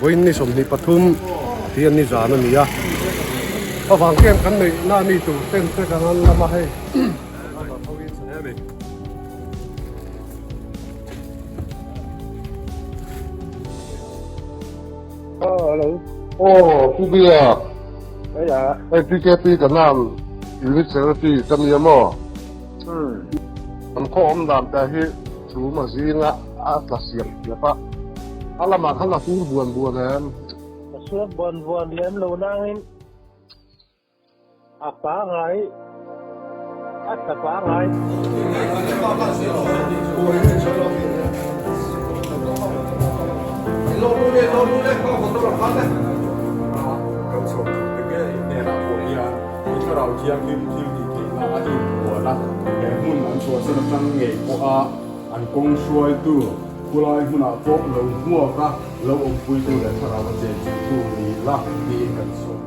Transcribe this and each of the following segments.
Vawiin ni 23 hi a ni zan a ni a, favang camp kan neih na mi tur tent te kan an lam a hei. Hello. Aw Pu Biak. Hei a. Hei PKP ka nan Unit Secretary ka nia maw? Kan khaw awm dan te hi chhum a zinga a tla siam thiap a, a lamah khan a sur buan buan em? A sur buan buan lem lo nangin a pangai, a tla pangai. I thlarau thianghlim thil tih theihna a inbual a, he hmun an chhuahsan atang ngei pawha an kawng hruaitu khulai hmunah pawh lo hmuak a, lo awmpuitu leh thlarau a chenchilhtu ni la tiin kan sawi.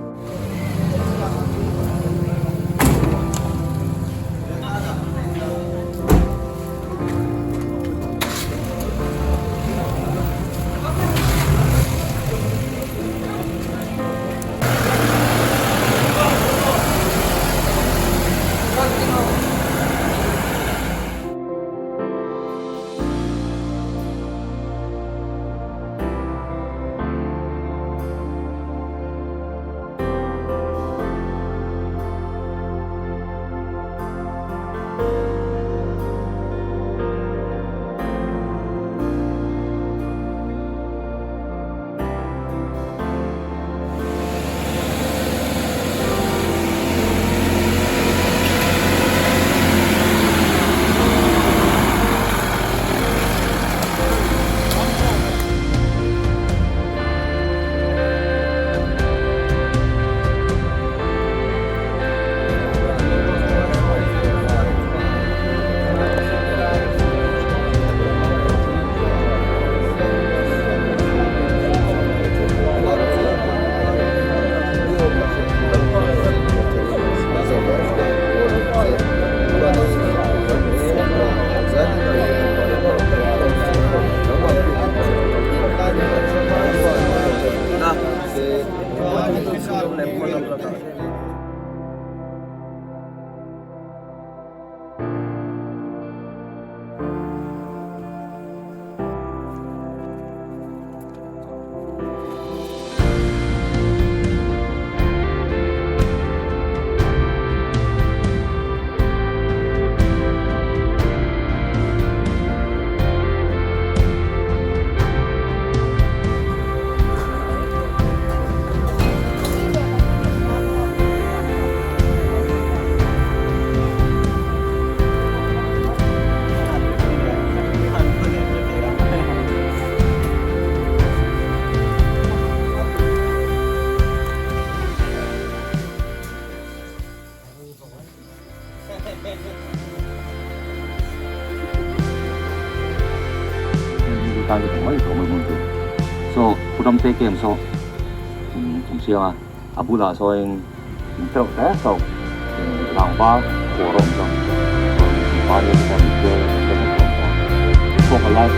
So Pu Ramte camp saw awm chiang a, a bulah sawn in tleuh hle hlauh rangva kawr a awm chuang chuan mipa te chuan chhuak a lai.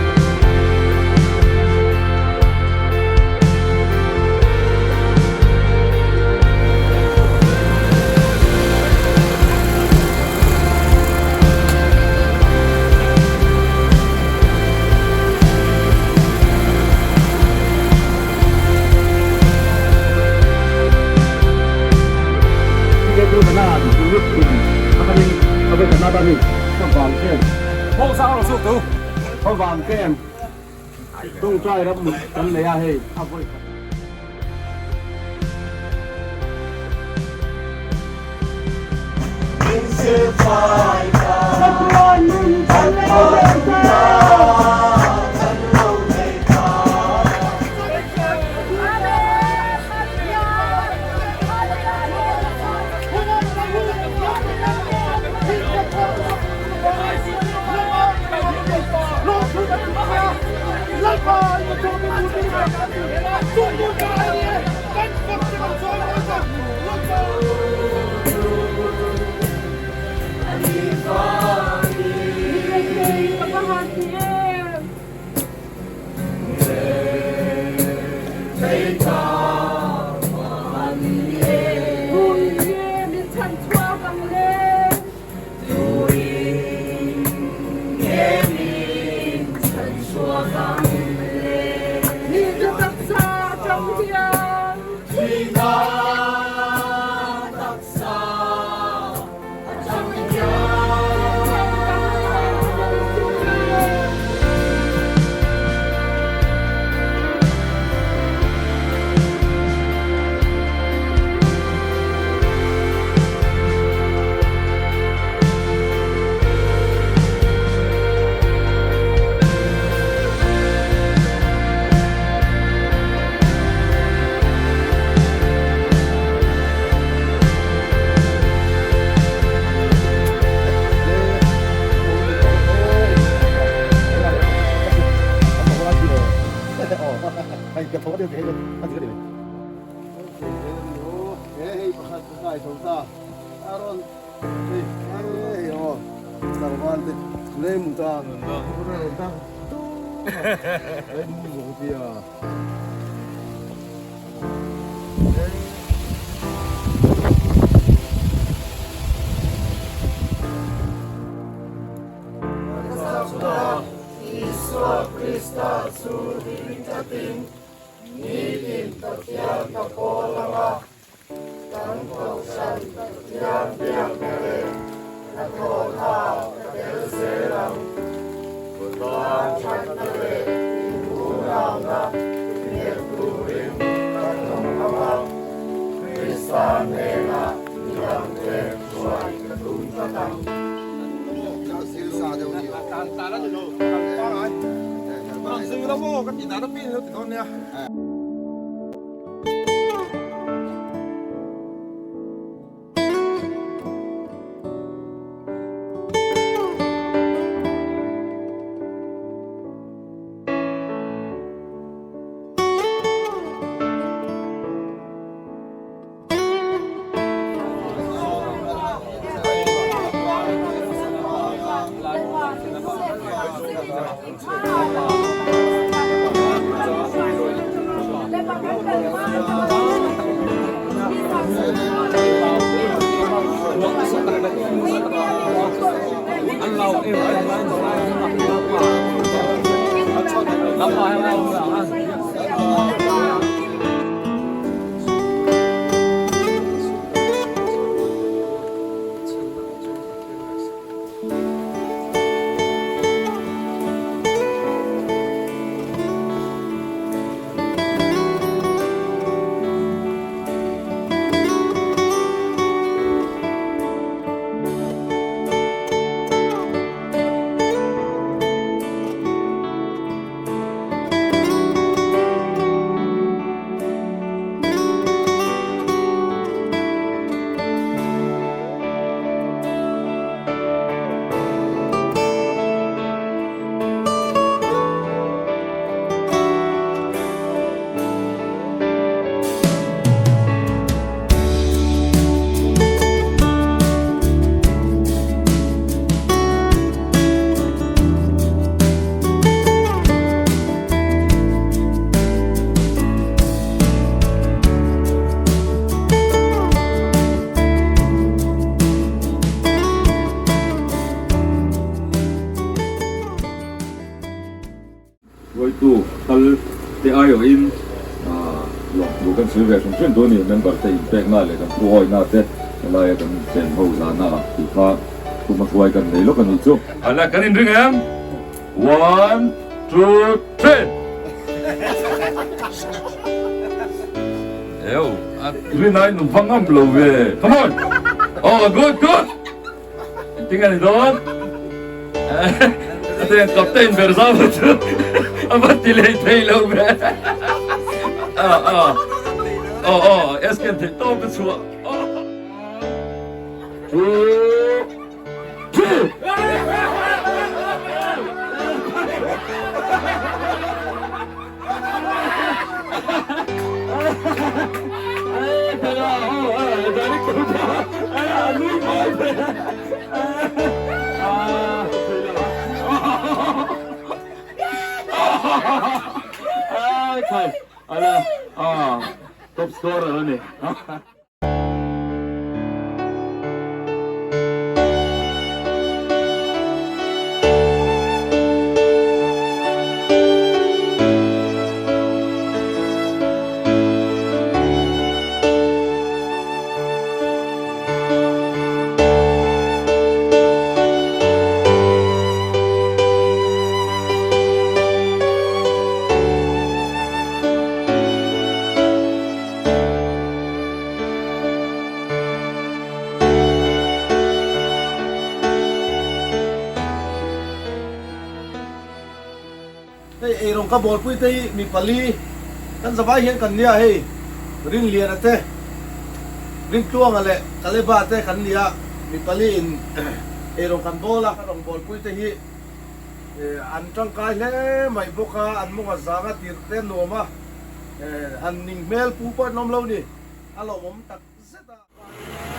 Aron hei hei aw tlangval te lei mu ta lei mu zawng tia. Isua Krista chu ring tlatin nitin Pathian ka pawl anga kan Kohhran Pathian biakna leh hnathawhna ka tel zel ang. Khawtlang thatna leh inhungnamna tinghet turin ka thawk ang a, Krista hnenah midangte hruai ka tum tlat ang. Hruaitu kal te aiawhin lawmthu kan sawi ve hrim hrim tur a ni. Member te inpekna leh kan thuawina te helaia kan chen ho zana ah tih kha thuma hruai kan nei lawk a nih chu. Ala kan inring em? One, two, three! Eo, a rinai nun va ngam lo ve. Come on! Oh, good, good! Engtin a ni dawn? A ten captain ber zau lo chu a va ti leh thei lo ve. Ah ah. Oh oh, SK theih tawp ka chhuah. Two, three. Top scorer a ni. Hei eirawng ka bawlpui te hi mi pali kan zavai hian kan nia hei Rinliana te Rintluanga leh Kaleba te kan nia mi pali in eirawng kan bawl a ka rawng bawlpui te hi an tangkai hle mai bawk a an mawng a zang a tirh te a nuam a. Han ning hmel pu pawh an awm lo ni, a lawmawm tak zet a.